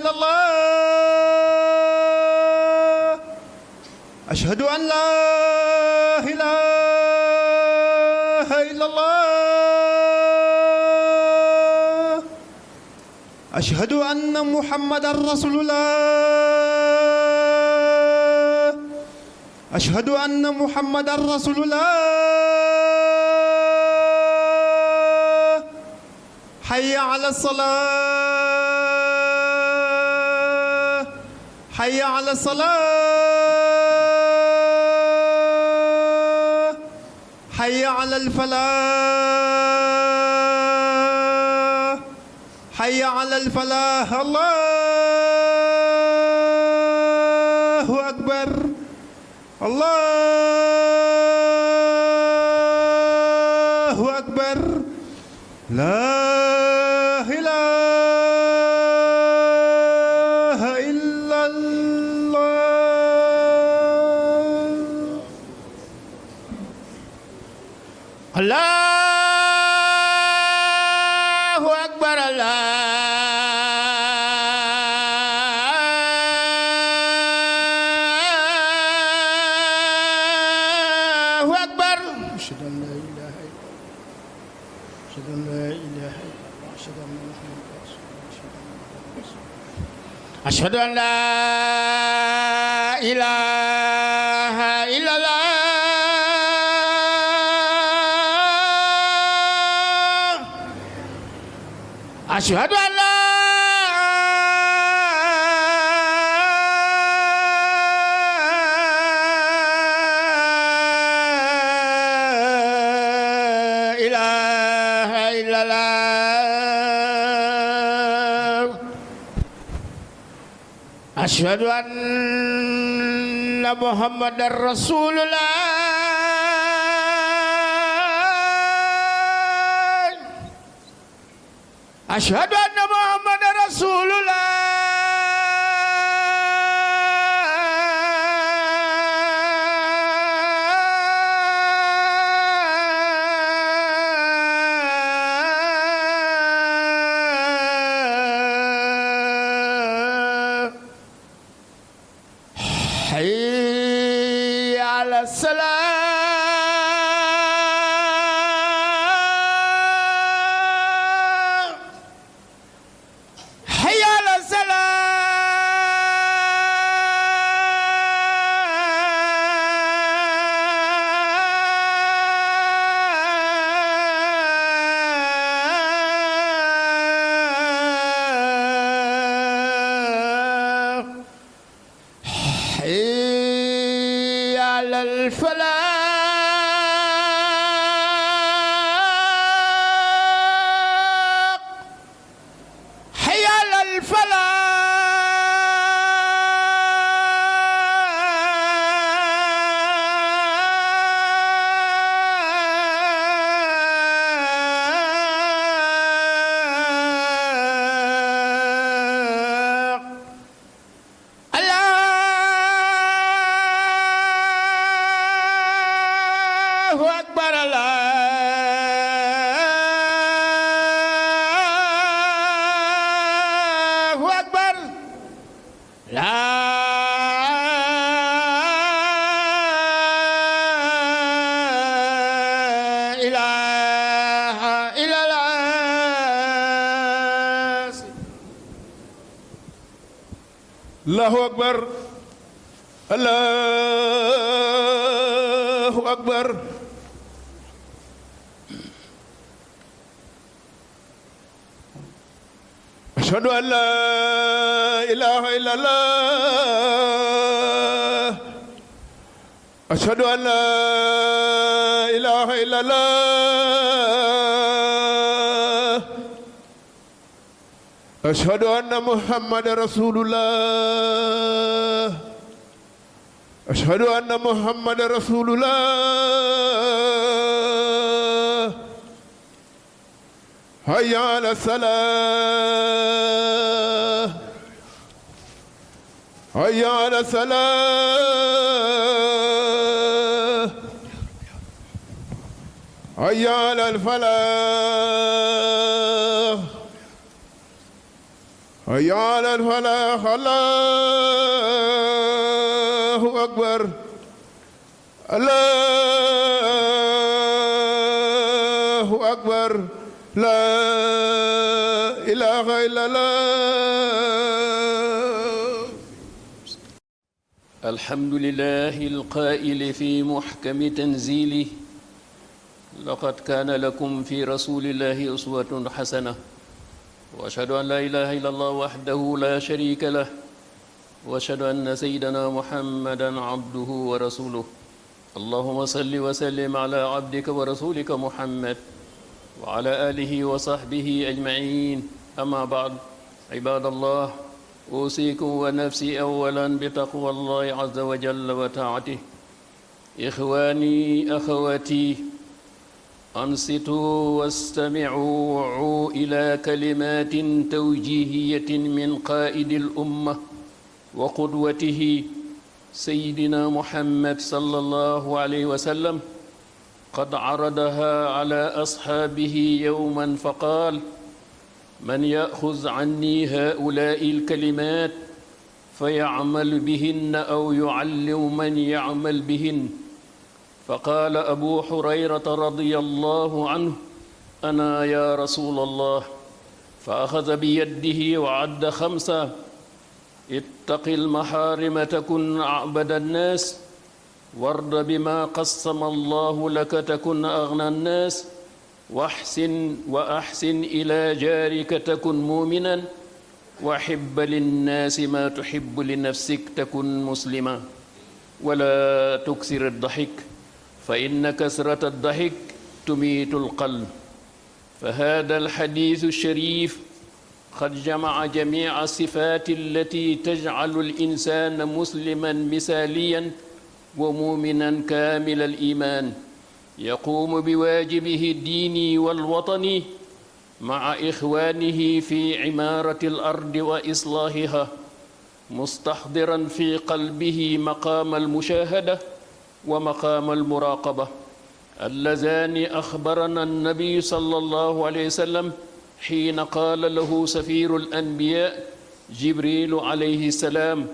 إلا الله أشهد أن لا إله إلا الله أشهد أن محمدا رسول الله أشهد أن محمدا رسول الله حي على الصلاة حي على الصلاة حي على الفلاح حي على الفلاح الله أكبر الله أكبر لا إله إلا الله الله أكبر الله أكبر أشهد أن لا إله إلا الله أشهد أن لا إله إلا الله أشهد أن محمدا رسول الله أشهد أن لا إله إلا الله أشهد أن لا إله إلا الله أشهد أن محمدا رسول الله أشهد أن محمدا رسول الله حي على الصلاة حي على الصلاة حي على الفلاح حي على الفلاح الله أكبر الله أكبر لا إله إلا الله الله أكبر الله أكبر أشهد أن لا إله إلا الله أشهد أن لا إله إلا الله أشهد أن محمد رسول الله أشهد أن محمد رسول الله حي على الصلاة حي على الصلاة حي على الفلاح حي على الفلاح الله أكبر الله أكبر لا إله إلا الله. الحمد لله القائل في محكم تنزيله لقد كان لكم في رسول الله أسوة حسنة وأشهد أن لا إله إلا الله وحده لا شريك له وأشهد أن سيدنا محمدا عبده ورسوله اللهم صل وسلم على عبدك ورسولك محمد وعلى آله وصحبه أجمعين. أما بعد عباد الله، أوصيكم ونفسي أولا بتقوى الله عز وجل وطاعته. إخواني أخواتي، أنصتوا واستمعوا وعوا إلى كلمات توجيهية من قائد الأمة وقدوته سيدنا محمد صلى الله عليه وسلم، قد عرضها على أصحابه يوما فقال: من يأخذ عني هؤلاء الكلمات فيعمل بهن أو يعلم من يعمل بهن. فقال أبو هريرة رضي الله عنه: أنا يا رسول الله. فأخذ بيده وعد خمسة: اتق المحارم تكن أعبد الناس، وارض بما قسم الله لك تكن أغنى الناس، وأحسن إلى جارك تكن مؤمنا، وحب للناس ما تحب لنفسك تكن مسلما، ولا تكثر الضحك فإن كثرة الضحك تميت القلب. فهذا الحديث الشريف قد جمع جميع الصفات التي تجعل الإنسان مسلما مثاليا ومؤمنا كامل الإيمان، يقوم بواجبه الديني والوطني مع إخوانه في عمارة الأرض وإصلاحها، مستحضرا في قلبه مقام المشاهدة ومقام المراقبة اللذان أخبرنا النبي صلى الله عليه وسلم حين قال له سفير الأنبياء جبريل عليه السلام: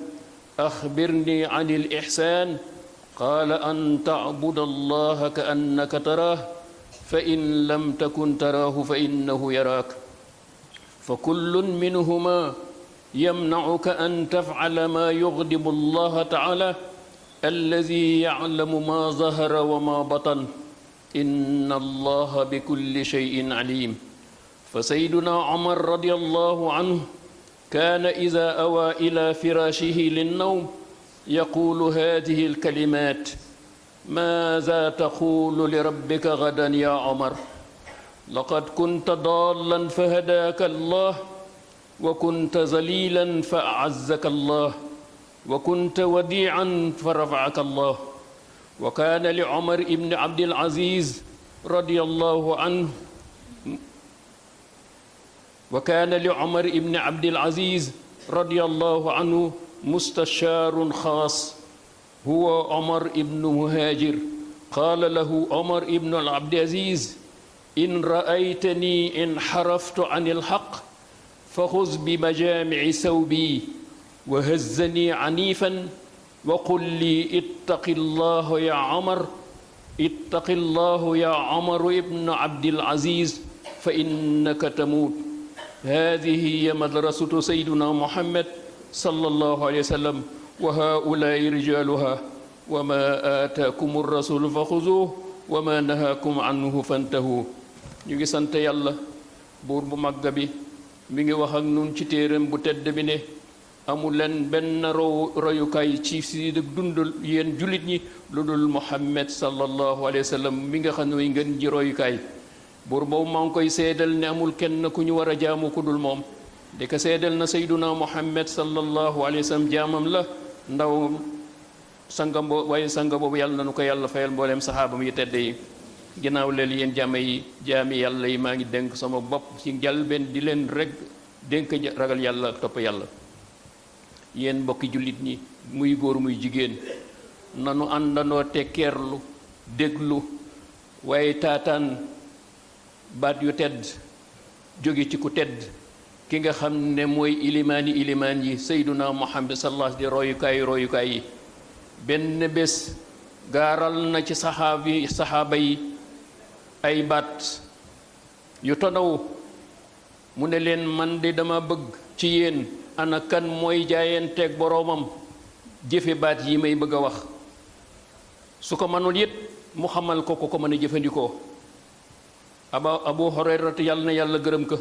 أخبرني عن الإحسان. قال: أن تعبد الله كأنك تراه فإن لم تكن تراه فإنه يراك. فكل منهما يمنعك أن تفعل ما يغضب الله تعالى الذي يعلم ما ظهر وما بطن، إن الله بكل شيء عليم. فسيدنا عمر رضي الله عنه كان إذا أوى إلى فراشه للنوم يقول هذه الكلمات: ماذا تقول لربك غدا يا عمر؟ لقد كنت ضالا فهداك الله، وكنت ذليلا فأعزك الله، وكنت وديعا فرفعك الله. وكان لعمر بن عبد العزيز رضي الله عنه رضي الله عنه مستشار خاص هو عمر بن مهاجر. قال له عمر بن عبد العزيز: إن رأيتني انحرفت عن الحق فخذ بمجامع ثوبي وهزني عنيفا وقل لي: اتق الله يا عمر، اتق الله يا عمر ابن عبد العزيز فإنك تموت. هذه هي مدرسة سيدنا محمد صلى الله عليه وسلم، وهؤلاء رجالها. وما آتاكم الرسول فخذوه وما نهاكم عنه فانتهوا. ñu ngi sant yàlla buur bu màgg bi mi ngi wax ak nun ci téeram bu tedd bi ne amul leen benn royukaay ci si dundal yéen jullit ñi lu dul Muhammad sallallahu alayhi wa sallam mi nga xam ne mooy ngeen ji royukaay. buur boobu maa ngi koy seedal ne amul kenn ku ñu war a jaamu ku dul moom. di ko seedal na sayduna Muhammad sallallahu alayhi wa sallam jaamam la, ndaw sangam waaye sanga boobu yàlla na nu ko yàlla fayal mbooleem saxaabam yi tedd yi. ginnaaw leen yéen jaami yàlla yi maa ngi dénk sama bopp ci njalbeen di leen rek dénk ragal yàlla ak topp yàlla. yéen mbokki jullit ñi muy góor muy jigéen nanu àndandoo tekkeerlu déglu waaye taataan baat yu tedd jóge ci ku tedd ki nga xam ne mooy ilimaan yi sayduna muhammad sallallahu alayhi royukaay yi benn bés gaaral na ci saxaaba yi ay baat yu tonaw mu ne leen man de dama bëgg ci yéen ana kan mooy jaayanteeg boroomam jëfe baat yi may bëgg a wax su ko mënul it mu xamal ko ko mën a jëfandikoo abu hurayrata yàlla na yàlla gërëm ko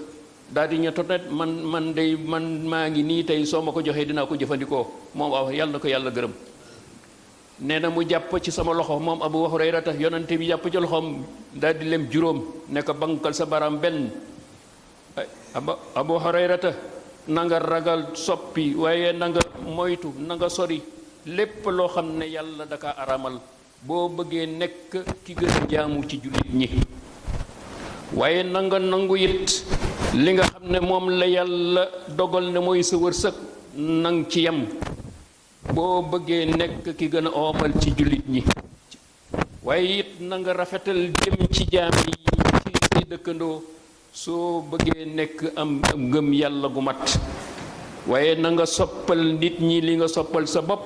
daal di ñetto net man maa ngi nii tey soo ma ko joxee dinaa ko jëfandikoo moom aw yàlla na ko yàlla gërëm nee na mu jàpp ci sama loxo moom abu hurayrata yonante bi jàpp ci loxoom daal di lem juróom ne ko bankal sa baram benn abu hurayrata na nga ragal soppi waaye na nga moytu na nga sori lépp loo xam ne yàlla daka aramal boo bëggee nekk ki gën a jaamu ci jullit ñi waaye na nga nangu it li nga xam ne moom la yàlla dogal ne mooy sa wërsëg nang ci yem boo bëggee nekk ki gën a oomal ci jullit ñi waaye it na nga rafetal jëm ci jaam yi ci say dëkkandoo soo bëggee nekk am ngëm yàlla gu mat waaye na nga soppal nit ñi li nga soppal sa bopp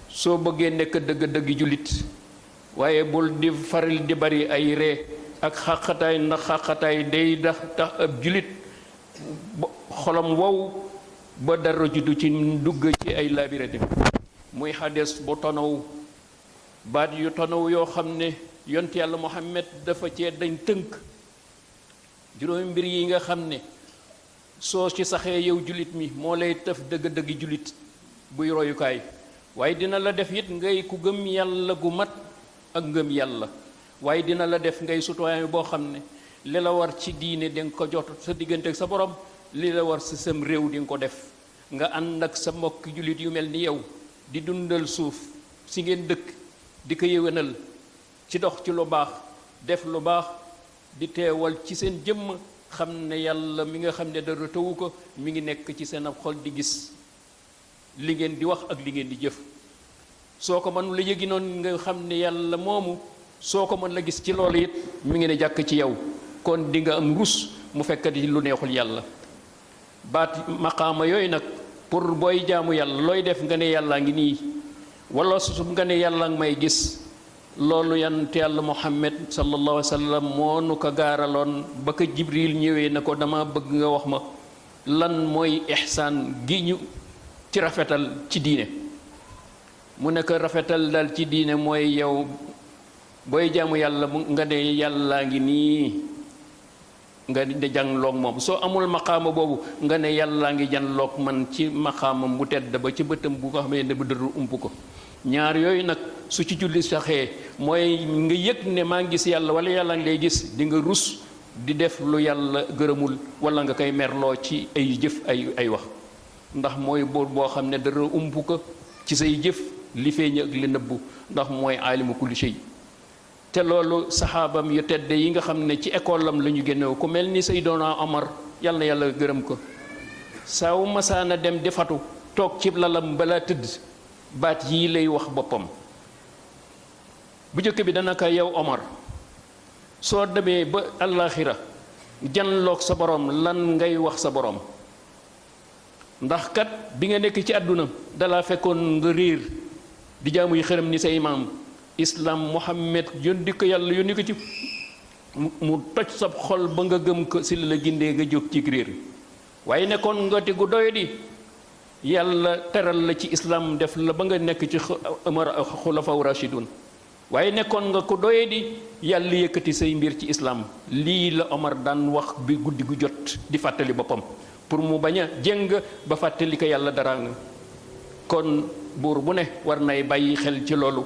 soo bëggee nekk dëgg-dëgg jullit waaye bul di faral di bari ay ree ak xàqataay ndax xàqataay day tax ab jullit xolam wow ba dara juddu ci dugg ci ay labiré muy xades bu tonaw baat yu tonaw yoo xam ne yont yàlla Muhammad dafa cee dañ tënk juróomi mbir yi nga xam ne soo ci saxee yow jullit mi moo lay tëf dëgg-dëgg jullit buy royukaay waaye dina la def it ngay ku gëm yàlla gu mat ak ngëm yàlla waaye dina la def ngay citoyen boo xam ne li la war ci diine di nga ko jot sa diggante ak sa borom li la war si sam réew di nga ko def nga ànd ak sa mbokk jullit yu mel ni yow di dundal suuf si ngeen dëkk di ko yéwénal ci dox ci lu baax def lu baax di teewal ci seen jëmm xam ne yàlla mi nga xam ne dara tëwu ko mi ngi nekk ci seen ab xol di gis li ngeen di wax ak li ngeen di jëf soo ko mën la yëgi noonu nga xam ne yàlla moomu soo ko mën la gis ci loolu it mi ngi ne jàkk ci yow kon di nga am rus mu fekk di lu neexul yàlla baat maqaama yooyu nag pour booy jaamu yàlla looy def nga ne yàllaa ngi nii wala su nga ne yàlla ngi may gis loolu yonent yàlla Muhammad sallallahu alayhi wa sallam moo nu ko gaaraloon ba ko Jibril ñëwee na ko dama bëgg nga wax ma lan mooy ihsaan gi ñu ci rafetal ci diine mu ne ko rafetal dal ci diine mooy yow booy jaamu yàlla nga ne yàllaa ngi nii nga di jàngloog moom soo amul maqaama boobu nga ne yàllaa ngi janloog man ci maqaamam bu tedd ba ci bëtam bu ko xamee ne bu dëru ump ko ñaar yooyu nag su ci julli saxee mooy nga yëg ne maa ngi gis yàlla wala yàlla ngay gis di nga rus di def lu yàlla gërëmul wala nga koy merloo ci ay jëf ay wax ndax mooy boor boo xam ne dara ump ko ci say jëf li feeñ ak li nëbbu ndax mooy aalimu kulli shay te loolu saxaabam yu tedd yi nga xam ne ci école am la ñu génnew ku mel ni Seydina Omar yàlla na yàlla gërëm ko saa wu masaana dem di fatu toog ci lalam balaa tëdd baat yii lay wax boppam bu jëkk bi dana ko yow Omar soo demee ba àllaaxira janloog sa borom lan ngay wax sa borom ndax kat bi nga nekk ci àdduna dalaa fekkoon nga réer di jaamu yi xërëm ni say maam islam Muhammad yónni ko yàlla yónni ko ci mu toj sab xol ba nga gëm ko si la gindee nga jóg ci réer waaye nekkoon nga te gu doy di yàlla teral la ci islam def la ba nga nekk ci xulafaw rashidun waaye nekkoon nga ko doye di yàlla yëkkati say mbir ci islam lii la Omar daan wax bi guddi gu jot di fàttali boppam pour mu bañ a jéng ba fàttali ko yàlla dara nga kon buur bu ne war nay bàyyi xel ci loolu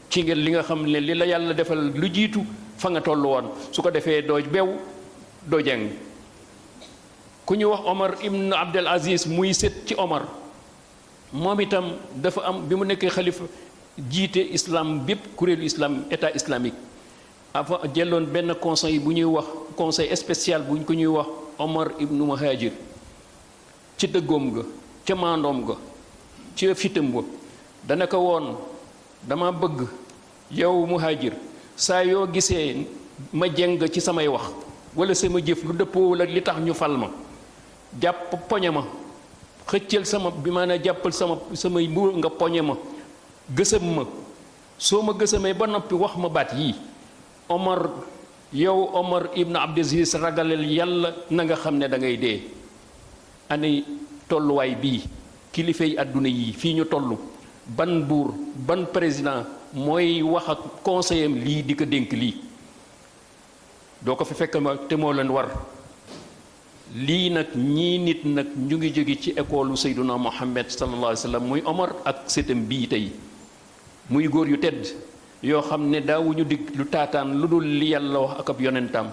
ci ngeen li nga xam ne li la yàlla defal lu jiitu fa nga toll woon su ko defee doo bew doo jéng ku ñu wax Omar ibn Abdel Aziz muy sët ci Omar moom itam dafa am bi mu nekkee xalifa jiite islam bépp kuréelu islam état islamique avant jëloon benn conseil bu ñuy wax conseil spécial bu ñu ko ñuy wax Omar ibn Muhajir ci dëggoom ga ca maandoom ga ci fitam ba dana ko woon dama bëgg yow Muhajir saa yoo gisee ma jeng ci samay wax wala sama jëf lu dëppoo la li tax ñu fal ma jàpp poñe ma xëccal sama bi maanaam jàppal samay mbuur nga poñe ma gësëm ma soo ma gësamee ba noppi wax ma baat yii Omar yow Omar ibn Abdulaziz ragalal yàlla na nga xam ne da ngay dee ani tolluwaay bii kilifa yi àdduna yi fii ñu toll ban buur ban président mooy wax ak conseiller am lii di ko dénk lii doo ko fi fekk ma te moo leen war lii nag ñii nit nag ñu ngi jóge ci école Seyduna Muhammad sallallahu alayhi wa sallam muy Omar ak sëtam bii tey muy góor yu tedd yoo xam ne daawuñu dig lu taataan lu dul li yàlla wax ak ab yonentam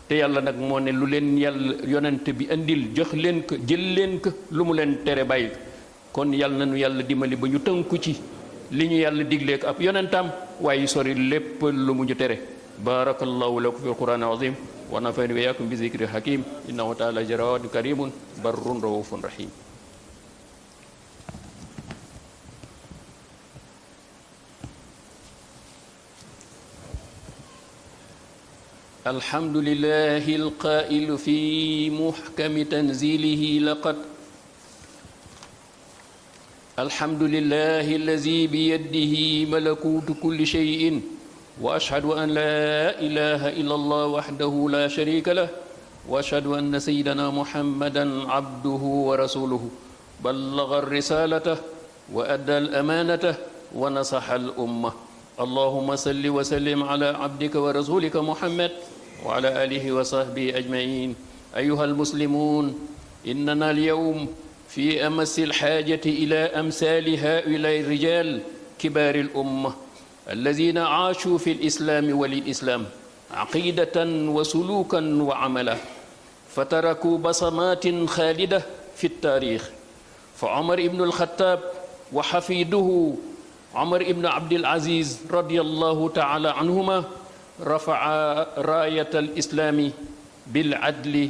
te yàlla nag moo ne lu leen yàlla yonent bi andil jox leen ko jël leen ko lu mu leen tere bàyyi kon yàlla nañu yàlla dimbali ba ñu tënku ci li ñu yàlla digleek ab yonentam waaye sori lépp lu mu ñu tere barakallahu lakum fi alquran azim wa nafani wa yakum bi zikri hakim innahu taala jawadun karimun barrun raufun rahim الحمد لله القائل في محكم تنزيله لقد الحمد لله الذي بيده ملكوت كل شيء وأشهد أن لا إله إلا الله وحده لا شريك له وأشهد أن سيدنا محمدا عبده ورسوله بلغ الرسالة وأدى الأمانة ونصح الأمة اللهم صل وسلم على عبدك ورسولك محمد وعلى آله وصحبه أجمعين أيها المسلمون إننا اليوم في أمس الحاجة إلى أمثال هؤلاء الرجال كبار الأمة الذين عاشوا في الإسلام وللإسلام عقيدة وسلوكا وعملا فتركوا بصمات خالدة في التاريخ فعمر بن الخطاب وحفيده عمر بن عبد العزيز رضي الله تعالى عنهما رفع راية الإسلام بالعدل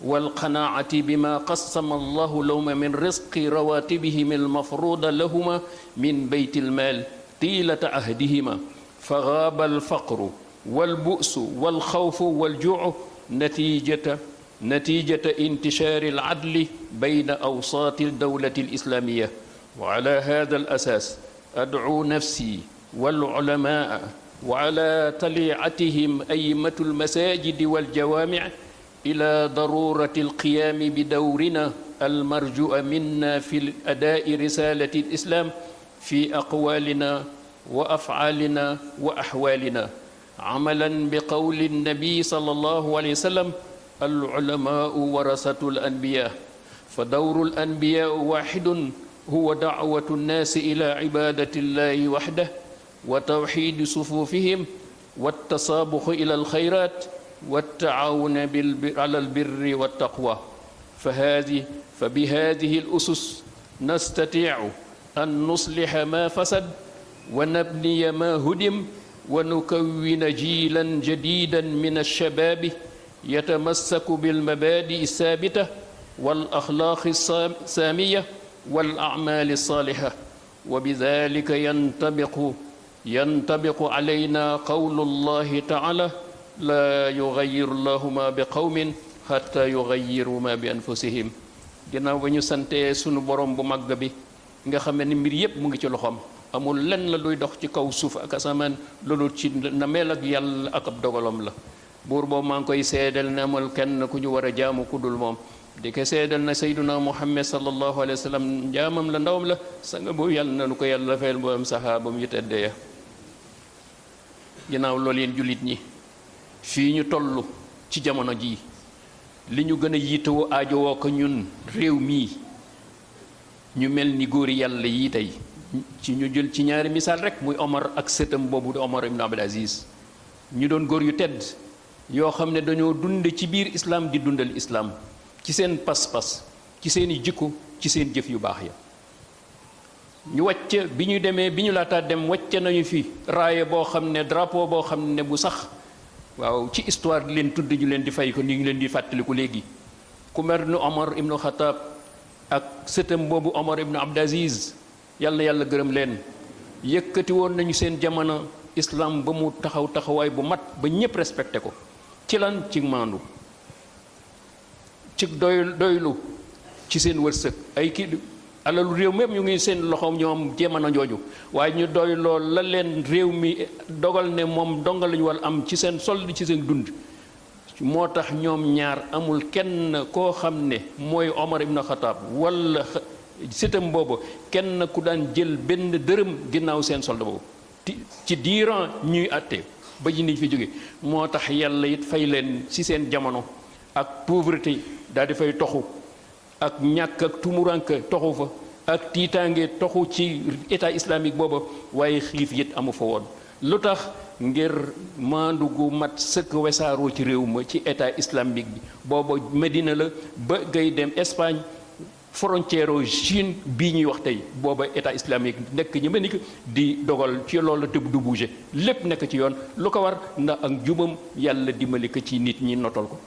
والقناعة بما قسم الله لهما من رزق رواتبهم المفروضة لهما من بيت المال طيلة عهدهما فغاب الفقر والبؤس والخوف والجوع نتيجة انتشار العدل بين أوساط الدولة الإسلامية وعلى هذا الأساس أدعو نفسي والعلماء وعلى طليعتهم أئمة المساجد والجوامع إلى ضرورة القيام بدورنا المرجو منا في أداء رسالة الإسلام في أقوالنا وأفعالنا وأحوالنا عملا بقول النبي صلى الله عليه وسلم العلماء ورثة الأنبياء فدور الأنبياء واحد هو دعوة الناس إلى عبادة الله وحده وتوحيد صفوفهم والتسابق إلى الخيرات والتعاون على البر والتقوى فبهذه الأسس نستطيع أن نصلح ما فسد ونبني ما هدم ونكون جيلا جديدا من الشباب يتمسك بالمبادئ الثابتة والأخلاق السامية والأعمال الصالحة وبذلك ينطبق علينا قول الله تعالى لا يغير الله ما بقوم حتى يغيروا ما بأنفسهم ginnaaw ba ñu santee sunu borom bu màgg bi nga xam ne mbir yépp mu ngi ci loxoom amul lenn la luy dox ci kaw suuf ak asamaan loolu ci na mel ak yàlla ak ab dogalam la buur boobu maa ngi koy seedal ne amul kenn ku ñu war a jaamu ku dul moom di ko seedal na sayduna muhammad sallallahu alayhi wa sallam jaamam la ndawam la sanga boobu yàlla na nu ko yàlla fayal mboolem saxaabam yu tedd ya ginnaaw loolu yéen jullit ñi fii ñu toll ci jamono jii li ñu gën a yiitewoo aajowoo ko ñun réew mii ñu mel ni góori yàlla yii tey ci ñu jël ci ñaari misaal rek muy Omar ak sëtam boobu di Omar ibn Abdul Aziz ñu doon góor yu tedd yoo xam ne dañoo dund ci biir islam di dundal islam ci seen pas-pas ci seeni jikko ci seen jëf yu baax ya ñu wàcc bi ñu demee bi ñu laataa dem wàcc nañu fi raaye boo xam ne drapeau boo xam ne bu sax waaw ci histoire di leen tudd ñu leen di fay ko ni ñu leen di fàttaliku léegi ku mel ni Omar ibnu Xataab ak sëtam boobu Omar ibnu Abdul Aziz yàlla yàlla gërëm leen yëkkati woon nañu seen jamono islam ba mu taxaw taxawaay bu mat ba ñépp respecté ko ci lan ci maandu ci doylu ci seen wërsëg ay kii alalu réew mépp ñu ngi seen loxoom ñoom jéemana jooju waaye ñu doy lool la leen réew mi dogal ne moom dongal lañu war am ci seen solde ci seen dund moo tax ñoom ñaar amul kenn koo xam ne mooy Omar ibn Khattab wala sëtam boobu kenn ku daan jël benn dërëm ginnaaw seen solde boobu ci diiran ñuy àtte ba ji niñ fi jóge moo tax yàlla it fay leen ci seen jamono ak pauvreté daal di fay toxu ak ñàkk ak tumuranke toxu fa ak tiitaange toxu ci état islamique booba waaye xiif it amu fa woon lu tax ngir maandu gu mat sëkk wesaaroo ci réew ma ci état islamique bi booba Medina la ba ngay dem Espagne frontière Chine bii ñuy wax tey booba état islamique nekk ñu mel ni di dogal ci loolu tëb du bouger lépp nekk ci yoon lu ko war ndax ak jubam yàlla dimbali ko ci nit ñi notal ko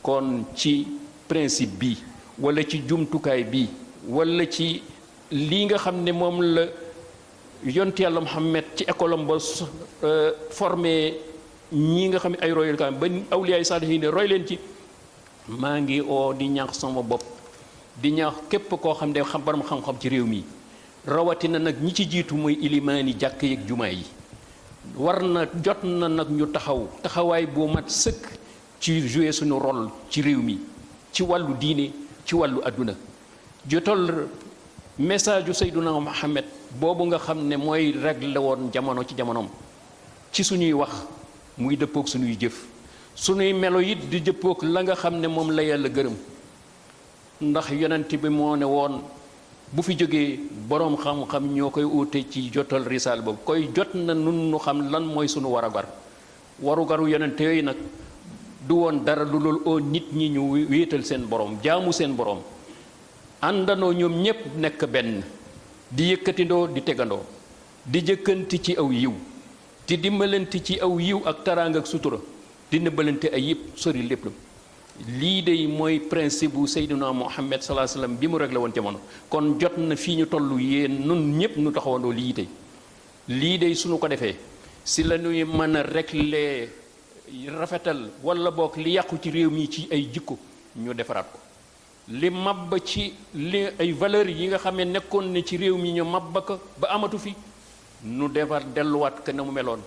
kon ci principe bi wala ci jumtukaay bi wala ci lii nga xam ne moom la yont yàlla Muhammad ci école am ba formé ñi nga xam ne ay royukaay ba awliyaay saalihiin ne roy leen ci maa ngi oo di ñaax sama bopp di ñaax képp koo xam ne xam borom xam-xam ci réew mi rawatina nag ñi ci jiitu mooy ilimaani jàkk yeeg jumaa yi war na jot na nag ñu taxawaay boo mat sëkk ci jouer suñu rôle ci réew mi ci wàllu diine ci wàllu àdduna jotal message u Seyduna Muhammad boobu nga xam ne mooy réglé woon jamono ci jamonoom ci suñuy wax muy dëppook suñuy jëf suñuy melo it di dëppook la nga xam ne moom la yàlla gërëm ndax yonent bi moo ne woon bu fi jógee boroom xam-xam ñoo koy uute ci jotal risaal boobu koy jot na nun nu xam lan mooy suñu warugaru yonent yooyu nag du woon dara lu loolu oo nit ñi ñu wéetal seen borom jaamu seen borom àndandoo ñoom ñépp nekk benn di yëkkatindoo di tegandoo di jëkkanti ci aw yiw di dimbalante ci aw yiw ak taraanga ak sutura di nëbbalante ay yëpp sori lépp la lii de mooy principe bu Seydina Muhammad sallallahu alayhi wasallam bi mu réglé woon jamono kon jot na fii ñu toll yéen nun ñépp nu taxawandoo lii tey lii de suñu ko defee si la ñuy mën a régler rafetal wala boog li yàqu ci réew mi ci ay jikko ñu defaraat ko li mabba ci li ay valeurs yi nga xam ne nekkoon ne ci réew mi ñu mabba ko ba amatu fi nu defar delluwaat ko na mu meloon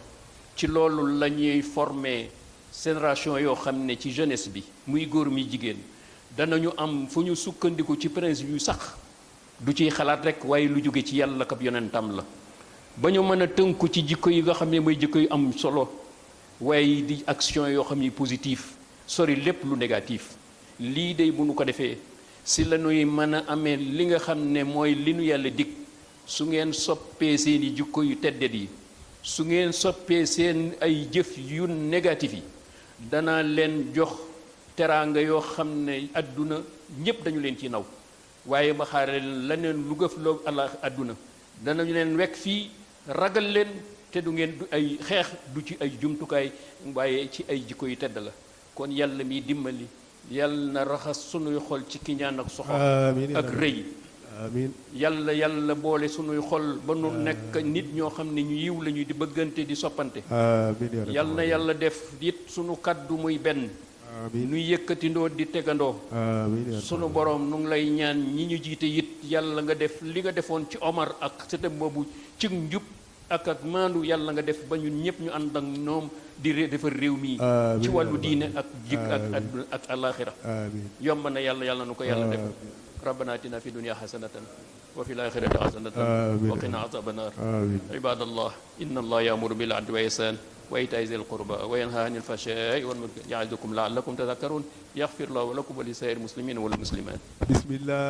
ci loolu la ñuy former génération yoo xam ne ci jeunesse bi muy góor mi jigéen danañu am fu ñu sukkandiku ci principe yu sax du ciy xalaat rek waaye lu jóge ci yàlla kab yonentam la ba ñu mën a tënku ci jikko yi nga xam ne mooy jikko yu am solo waaye di action yoo xam ne positif sori lépp lu négatif lii de bu nu ko defee si la ñuy mën a amee li nga xam ne mooy li nu yàlla dig su ngeen soppee seeni jikko yu teddet yi su ngeen soppee seen ay jëf yu négatif yi dana leen jox teraanga yoo xam ne adduna ñépp dañu leen ci naw waaye ma xaare leneen lu gëf loo ala adduna danañu leen wekk fii ragal leen te du ngeen du ay xeex du ci ay jumtukaay waaye ci ay jikko yu tedd la kon yàlla mi dimbali yàlla na raxas sunuy xol ci kiñaan ak soxor ak rëy amiin yàlla boole sunuy xol ba nu nekk nit ñoo xam ne ñu yiw lañu di bëggante di soppante amiin yàlla na yàlla def it sunu kaddu muy benn nuy yëkkatindoo di tegandoo sunu borom nu ngi lay ñaan ñi ñu jiite it yàlla nga def li nga defoon ci Omar ak sëtam boobu ci njub ak maandu yàlla nga def ba ñun ñëpp ñu ànd ak ñoom di defar réew mi ci wàllu diine ak jik ak alaxira yomb na yàlla nu ko yàlla def rabbana atina fi dunya hasanatan wa fil akhirati hasanatan wa qina adhaban nar ibadallah inna allaha ya'muru bil 'adli wa ihsan wa ita'i dhil qurba wa yanha 'anil fahsha'i wal munkari ya'idukum la'allakum tadhakkarun yaghfir lahu lakum wa lisa'iril muslimina wal muslimat bismillah